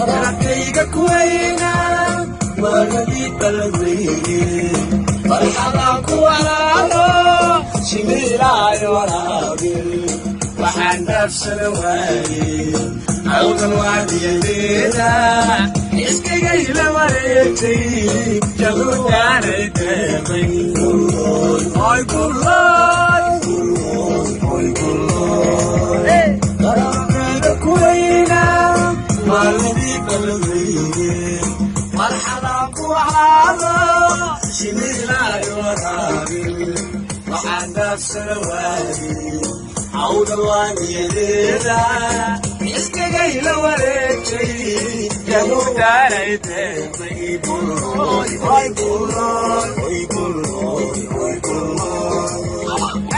Dalkayga kuweyna waagadii balweyne, farxadaan ku walaalo shimiilaayo waraabin, waxaan dhaafsana waaye awdal waadiyadeeda iskagayla wareegtay jabuutaanay deeqay. Oy bullooy, oy bullooy, dalkayga kuweyna maaladii balweyne, marxadaan ku walaalo shimiilaayo waraabin, waxaan dhaafsana waaye awdal waadiyadeeda iskagayla wareegtay jabuutaanay deeqay. Bullooy, oy bullooy, oy bullooy, oy bullooy.